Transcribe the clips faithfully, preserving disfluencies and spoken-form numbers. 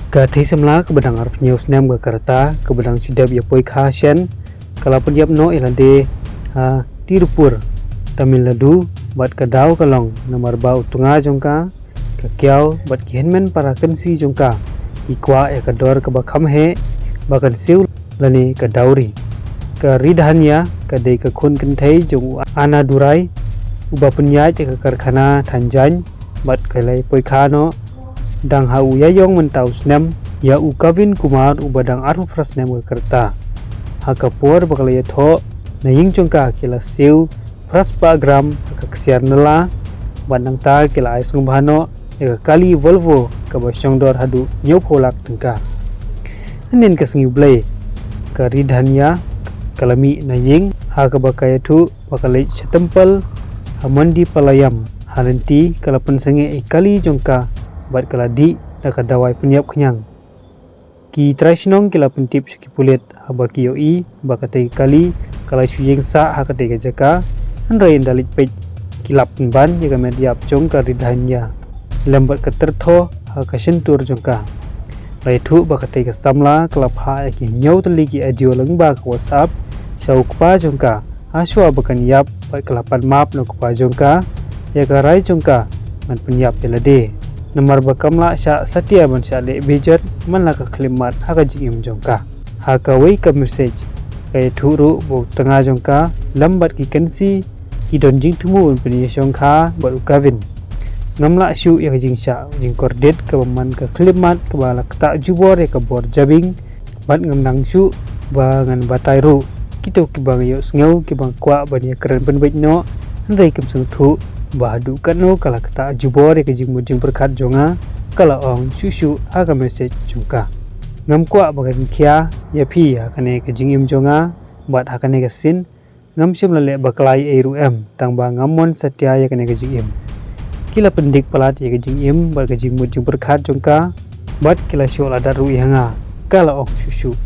Ka thei samla kaba dang arphew snem ka rta kaba dang shu dep ïa poi kha shen ka la pynïap noh ïa lade ha Tirupur, Tamil Nadu, bad ka daw ka long namar ba u tnga jong ka, ka kiaw bad ki hynmen para kynsi jong ka ki kwah ïa ka dor kaba kham heh ba kan siew lane ka dowry. Ka Ridhanya ka dei ka khun kynthei jong u Annadurai uba pynïaid ïa ka karkhana than jaiñ bad ka la poi kha noh dang ha u ïaïong mynta u snem ïa u Kavin Kumar uba dang arphew phra snem ka rta. Ha ka por ba ka la ïathoh, na ïing jong ka ki la siew phra spah gram ha ka ksiar nala bad nangta ki la ai sngewbha noh ïa ka kali Volvo kaba shongdor haduh hynñiewphew lak tyngka. Hynnin ka sngi U Blei, ka Ridhanya ka la mih na ïing ha kaba ka ïathuh ba ka leit sha temple ha Mandipalayam. Ha lynti ka la pynsangeh ïa ka kali jong ka bad ka la dih da ka dawai pynïap khñiang. Ki trai shnong ki la pyntip sha ki pulit haba ki ïohi ba katei ka kali ka la shu ïeng sah ha katei ka jaka, hynrei ynda leit peit ki la pynban ïa ka met ïap jong ka Ridhanya lem bad ka tyrthoh ha ka shyntur jong ka. La ïathuh ba katei ka samla ka la phah ïa ki hynñiew tylli ki audio lyngba ka WhatsApp sha u kpa jong ka ha shuwa ba kan ïap bad ka la pan map na u kpa jong ka ïa ka rai jong ka ban pynïap ïa lade, namar ba kam lah shah satia ban shah leh bejot man la ka khyllipmat ha ka jingim jong ka. Ha kawei ka message ka ïathuh ruh ba u tnga jong ka lem bad ki kynsi ki don jingthmu ban pynïashong kha bad u Kavin. Ngam lah shuh ïa ka jingshah jingkordit kaba man ka khyllipmat kaba la ktah jubor ïa ka bor jabieng bad ngam nang shuh ba ngan batai ruh. Kito kiba nga ïohsngew kiba nga kwah ban ïakren pynbeit noh, hynrei kim sngewthuh ba haduh katno ka la ktah jubor ïa ka jingmut jingpyrkhat jong nga, ka la ong shuh shuh ha ka message jong ka. Ngam kwah ba kan khia ïa phi ha kane ka jingim jong nga bad ha kane ka sien, ngam shym la leh bakla ei ruh em, tang ba ngam mon satia ïa kane ka jingim. Ki la pyndik palat ïa ka jingim bad ka jingmut jingpyrkhat jong ka bad ki la shoh ladat ruh ïa nga, ka la ong shuh shuh.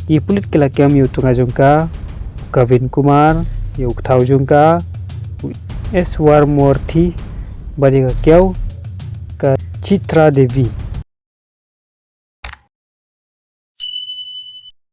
Ki pulit ki la kem ïa u tnga jong ka, u Kavin Kumar, ïa u kthaw jong ka, u Eswar Murthy, bad ïa ka kiaw, ka Chitra Devi.